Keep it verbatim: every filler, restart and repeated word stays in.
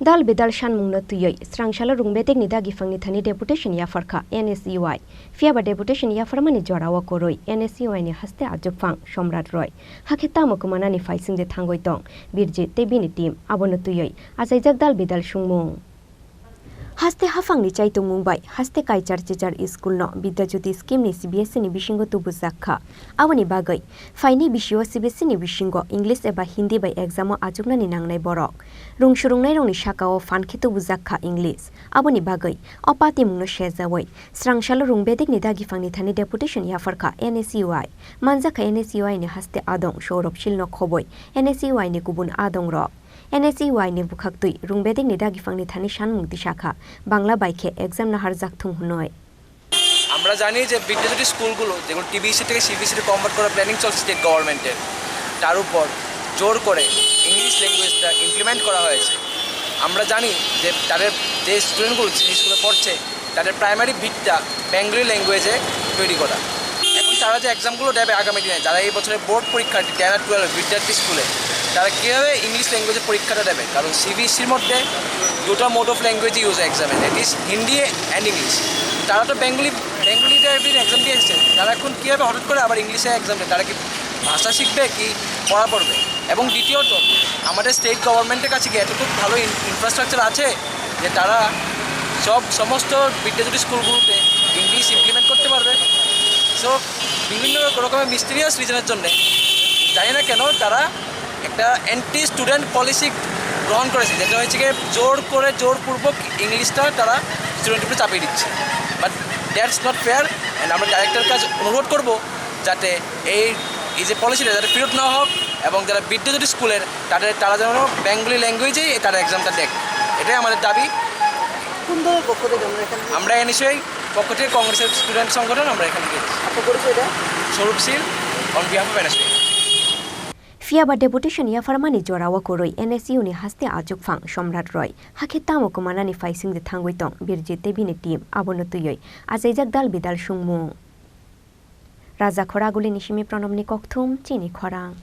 Dal bidal sanmungno twiwi, srangsalo rung bedekni dagi phangni thani deputation yapharkha N S U I. Phiyaba deputation yapharmani jorao kwrwi N S U I ni haste achukphang Somrat Roy. Hakhe tamo kwmanani phaisingde thangwi tong Birjit tei bini team, abono twiwi achaijak dal bidal sungmung. Haste haphangni chaitongmung bai haste kaichar chichar school no Bidya Jyoti scheme ni C B S E ni bisingo tubujak kha. Aboni bagwi phaini bisio C B S E ni bisingo English eba Hindi bai exam o achuknani nangnai borok. Rung surungnairokni sakao phan khe tubujak kha English. Aboni bagwi o patimungno sejawi srangsalo rung bedekni dagi phangni thani deputation yapharkha N S U I. Manjakha N S U I ni haste adong Sourabh Shil no khobwi N S U I ni kubun adongrok. N S U I ni bwkhaktwi rung bedekni dagi phangni thani sanmung tisakha, Bangla bai khe exam naharjak thung hwnwi. আমরা জানি যে বিদ্যাজ্যোতি স্কুলগুলো, যেগুলো টিবিসি থেকে সিবিএসইতে কনভার্ট করার প্ল্যানিং চলছে স্টেট গভর্নমেন্টের, তার উপর জোর করে ইংলিশ ল্যাঙ্গুয়েজটা ইমপ্লিমেন্ট করা হয়েছে। আমরা জানি যে তাদের, যে স্টুডেন্টগুলো যে স্কুলে পড়ছে, তাদের প্রাইমারি ভিতটা বেঙ্গলি ল্যাঙ্গুয়েজে তৈরি করা। এখন তারা যে এক্সামগুলো দেবে আগামী দিনে, যারা এই বছরের বোর্ড পরীক্ষার্থী টেন আর টুয়েলভ বিদ্যার্থী স্কুলে, তারা কীভাবে ইংলিশ ল্যাঙ্গুয়েজে পরীক্ষাটা দেবে? কারণ সিবিএসসির মধ্যে দুটো মোড অফ ল্যাঙ্গুয়েজ ইউজ হয় এক্সামে, that is Hindi and English. তারা তো বেঙ্গলি, বেঙ্গলিতে একদিন এক্সাম দিয়ে এসেছে, তারা এখন কীভাবে হঠাৎ করে আবার ইংলিশে এক্সাম দেয়? তারা কি ভাষা শিখবে কি পড়া পড়বে? এবং দ্বিতীয়ত, আমাদের স্টেট গভর্নমেন্টের কাছে কি এতটুকু ভালো ইন-, ইনফ্রাস্ট্রাকচার আছে যে তারা সব, সমস্ত বিদ্যাজ্যোতি স্কুলগুলোতে ইংলিশ ইমপ্লিমেন্ট করতে পারবে? সো বিভিন্ন রকমের মিস্টিরিয়াস রিজনের জন্য, জানি না কেন, তারা একটা অ্যান্টি স্টুডেন্ট পলিসি গ্রহণ করেছে, যেটা হচ্ছে গিয়ে জোর করে, জোরপূর্বক ইংলিশটা তারা স্টুডেন্টের উপরে চাপিয়ে দিচ্ছে। But that's not fair. And আমরা ডাইরেক্টর কাছে অনুরোধ করব যাতে এই, এই যে পলিসিটা যাতে ফেরত নেওয়া হোক এবং যারা বিদ্যাজ্যোতি স্কুলের তাদের, তারা যেন বেঙ্গলি ল্যাঙ্গুয়েজেই তারা এক্সামটা দেখ, এটাই আমাদের দাবি। কোন দলের পক্ষ থেকে আমরা এখানে? আমরা এনএসইউআই পক্ষ থেকে কংগ্রেসের স্টুডেন্ট সংগঠন, আমরা এখান থেকে এসেছি। আপনার পরিচয়টা? স্বরূপ শীল, on behalf of NSUI. Phiyaba deputation yapharmani jorao kwrwi N S U ni haste achukphang Somrat Roy. Hakhe tamo kwmanani phaisingde thangwi tong Birjit tei bini team, abono twiwi achaijak dal bidal sungmung. Raja Khoraguli ni simi Pranobni kokthum chini khorang.